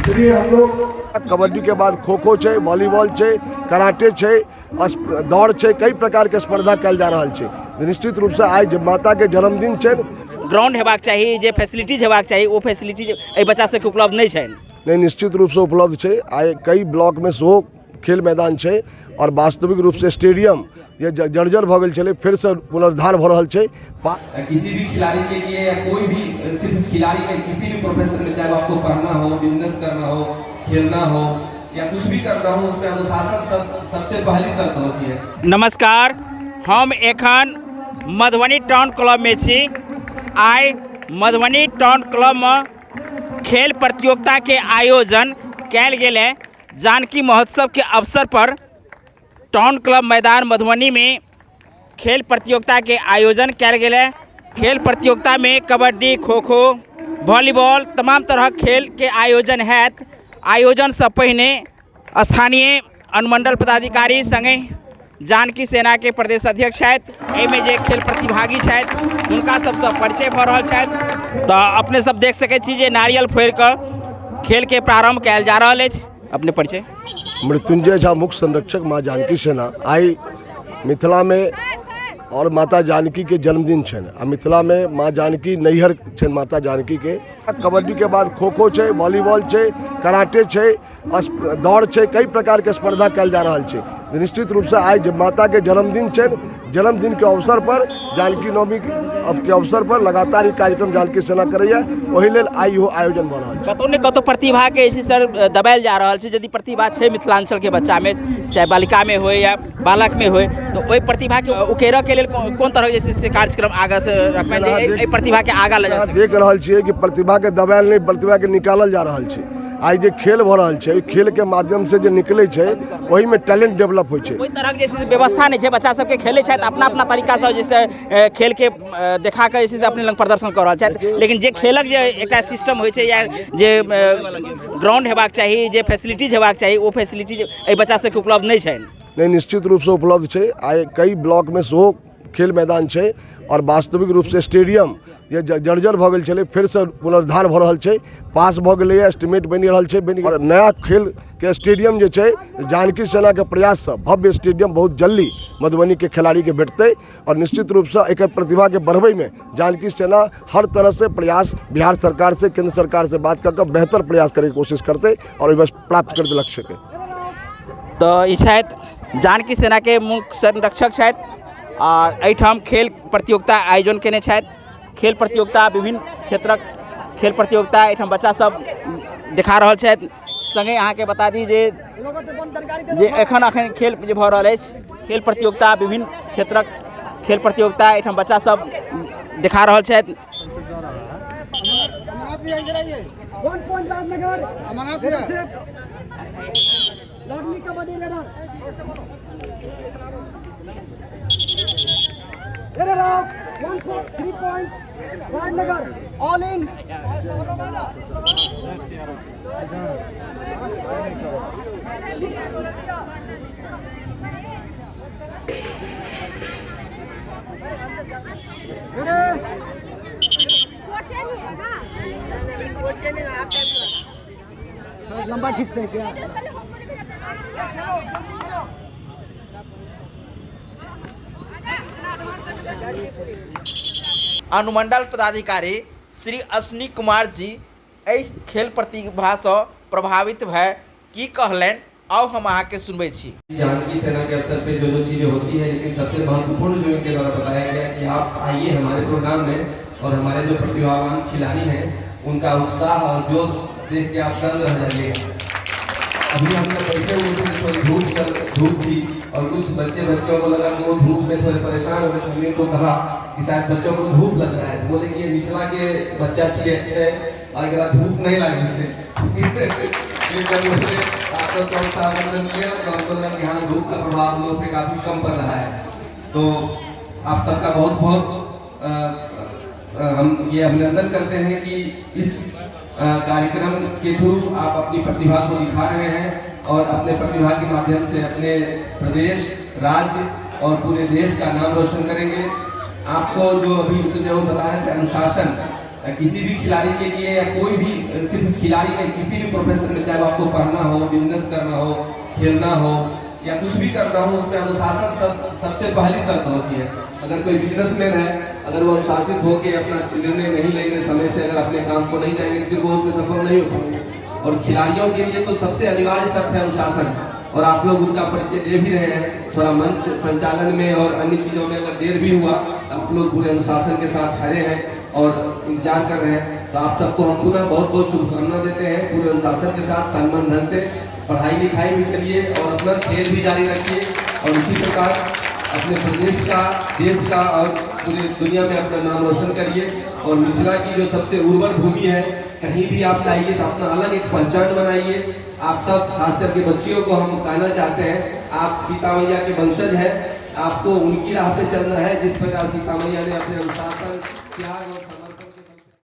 इसलिए हम लोग कबड्डी के बाद खो खो छै, वॉलीबॉल छै, कराटे छै, दौड़ छै, कई प्रकार के स्पर्धा कयल जा रहल छै। निश्चित रूप से आइ जे माता के जन्मदिन छै, ग्राउंड हेबाक चाही, जे फैसिलिटीज हेबाक चाही ओ फैसिलिटीज एहि बच्चा सबके उपलब्ध नहि छनि। नहि, निश्चित रूपसँ उपलब्ध छै। आइ कई ब्लॉकमे सेहो खेल मैदान छै आओर वास्तविक रूपसँ स्टेडियम जे जर्जर भऽ गेल छलै फेरसँ पुनरुद्धार भऽ रहल छै। किसी भी खिलाड़ी के लिए या कोई भी, सिर्फ खिलाड़ी नहीं, किसी भी प्रोफेशन में, चाहे वो आपको पढ़ना हो, बिजनेस करना हो, खेलना हो या कुछ भी करना हो, उसमें अनुशासन सबसे पहली शर्त होती है। नमस्कार, हम एखन मधुबनी टाउन क्लब में छी। आइ मधुबनी टाउन क्लब में खेल प्रतियोगिता के आयोजन कयल गेल है। जानकी महोत्सव के अवसर पर टाउन क्लब मैदान मधुबनी में खेल प्रतियोगिता के आयोजन कयल गेल है। खेल प्रतियोगिता में कबड्डी, खो खो, वॉलीबॉल तमाम तरह खेल के आयोजन हैत। आयोजन से पहिने स्थानीय अनुमंडल पदाधिकारी संगे जानकी सेना के प्रदेश अध्यक्ष छथि, एहिमे जे खेल प्रतिभागी छथि हुनका सबसँ परिचय भऽ रहल छथि। तऽ अपने सब देख सकै छी जे नारियल फोड़ि कऽ खेल के प्रारंभ कयल जा रहल अछि। अपने परिचय? मृत्युंजय झा, मुख्य संरक्षक माँ जानकी सेना। आइ मिथिला में और माता जानकी के जन्मदिन छनि आ मिथिला में माँ जानकी नैहर छनि माता जानकी के। कबड्डी के बाद खो खो छै, वॉलीबॉल छै, कराटे छै, दौड़ छै, कई प्रकार के स्पर्धा कयल जा रहल छै। निश्चित रूप से आइ जे माता के जन्मदिन छनि, जन्मदिन के अवसर पर जानकी नवमी के अवसर पर लगातार ई कार्यक्रम जानकी सेना करैया, ओहि लेल आइ इहो आयोजन भऽ रहल छै। कतौ ने कतौ प्रतिभा के जे छै सर दबायल जा रहल छै। यदि प्रतिभा छै मिथिलांचल के बच्चा में, चाहे बालिका में होय या बालक में होय, तऽ ओहि प्रतिभा के उकेरऽ के लेल कोन तरह जे छै से कार्यक्रम आगाँ से रखबनि जे एहि प्रतिभा के आगाँ लऽ जा सकी? देख रहल छियै कि प्रतिभा के दबायल नहि, प्रतिभा के निकालल जा रहल छै। आइ जे खेल भऽ रहल छै, खेल के माध्यम से जे निकलै छै ओहिमे टैलेंट डेवलप होइ छै। ओहि तरहक जे छै से व्यवस्था नहि छै। बच्चा सबके खेलै छथि अपना अपना तरीकासँ, जे छै खेलके देखा कऽ जे छै से अपने लग प्रदर्शन कऽ रहल छथि, लेकिन जे खेलक जे एकटा सिस्टम होइ छै या जे ग्राउंड हेबाक चाही, जे फैसिलिटीज हेबाक चाही ओ फैसिलिटीज एहि बच्चा सबके उपलब्ध नहि छनि। नहि, निश्चित रूपसँ उपलब्ध छै। आइ कई ब्लॉकमे सेहो खेल मैदान छै आओर वास्तविक रूपसँ स्टेडियम जे जर्जर भऽ गेल छलै फेरसँ पुनरुद्धार भऽ रहल छै। पास भऽ गेलैए, एस्टिमेट बनि रहल छै, बनि आओर नया खेलके स्टेडियम जे छै जानकी सेनाके प्रयाससँ भव्य स्टेडियम बहुत जल्दी मधुबनीके खेलाड़ीके भेटतै आओर निश्चित रूपसँ एकर प्रतिभाके बढ़बैमे जानकी सेना हर तरहसँ प्रयास बिहार सरकारसँ, केन्द्र सरकारसँ बात कऽ कऽ बेहतर प्रयास करैके कोशिश करतै आओर ओहिमे प्राप्त करतै लक्ष्यके। तऽ ई छथि जानकी सेनाके मुख्य संरक्षक छथि आ एहिठाम खेल प्रतियोगिता आयोजन केने छथि। खेल प्रतियोगिता विभिन्न क्षेत्रक खेल प्रतियोगिता एहिठाम बच्चा सब देखा रहल छथि। संगे अहाँके बता दी जे एखन एखन खेल जे भऽ रहल अछि, खेल प्रतियोगिता विभिन्न क्षेत्रक खेल प्रतियोगिता एहिठाम बच्चा सब देखा रहल छथि। लंबा खींचते हैं क्या? अनुमंडल पदाधिकारी श्री अश्विनी कुमार जी एहि खेल प्रतिभासँ प्रभावित भए की कहलनि, आउ हम अहाँके सुनबै छी। जानकी सेना के अवसर पे जो जो चीज़ें होती है, लेकिन सबसे महत्वपूर्ण जो इनके द्वारा बताया गया कि आप आइए हमारे प्रोग्राम में और हमारे जो प्रतिभावान खिलाड़ी हैं उनका उत्साह और जोश देख के आप दंग रह जाइएगा। अभी हम लोग बैठे हुए थे, थोड़ी धूप थी और कुछ बच्चे बच्चियों को लगा कि वो धूप में थोड़े परेशान हो गए। हमने इनको कहा कि शायद बच्चों को धूप लग रहा है, तो बोले कि ये मिथिला के बच्चा छे और एकरा धूप नहीं लगी छे। फिर जब मुझे आप सबका उत्साह वर्धन किया तो हमको लगा कि हाँ, धूप का प्रभाव हम लोग पे काफ़ी कम पड़ रहा है। तो आप सबका बहुत बहुत हम ये अभिनंदन करते हैं कि इस कार्यक्रम के थ्रू आप अपनी प्रतिभा को दिखा रहे हैं और अपने प्रतिभा के माध्यम से अपने प्रदेश, राज्य और पूरे देश का नाम रोशन करेंगे। आपको जो अभी मृत्युंजय बता रहे थे अनुशासन, किसी भी खिलाड़ी के लिए या कोई भी, सिर्फ खिलाड़ी नहीं, किसी भी प्रोफेशन में, चाहे वो आपको पढ़ना हो, बिजनेस करना हो, खेलना हो या कुछ भी करना हो, उसमें अनुशासन सबसे पहली शर्त होती है। अगर कोई बिजनेसमैन है, अगर वो अनुशासित होकर अपना निर्णय नहीं लेंगे, समय से अगर अपने काम को नहीं जाएंगे, फिर वो उसमें सफल नहीं हो पाएंगे। और खिलाड़ियों के लिए तो सबसे अनिवार्य शर्त है अनुशासन, और आप लोग उसका परिचय दे भी रहे हैं। थोड़ा मंच संचालन में और अन्य चीज़ों में अगर देर भी हुआ तो आप लोग पूरे अनुशासन के साथ खड़े हैं और इंतजार कर रहे हैं। तो आप सबको हम पुनः बहुत बहुत शुभकामना देते हैं। पूरे अनुशासन के साथ तन मन धन से पढ़ाई लिखाई भी करिए और अपना खेल भी जारी रखिए, और इसी प्रकार अपने प्रदेश का, देश का और पूरे दुनिया में अपना नाम रोशन करिए। और मिथिला की जो सबसे उर्वर भूमि है, कहीं भी आप जाइए तो अपना अलग एक पहचान बनाइए। आप सब, खास करके बच्चियों को हम कहना चाहते हैं, आप सीता मैया के वंशज हैं, आपको उनकी राह पे चलना है। जिस प्रकार सीता मैया ने अपने अनुशासन, त्याग और समर्पण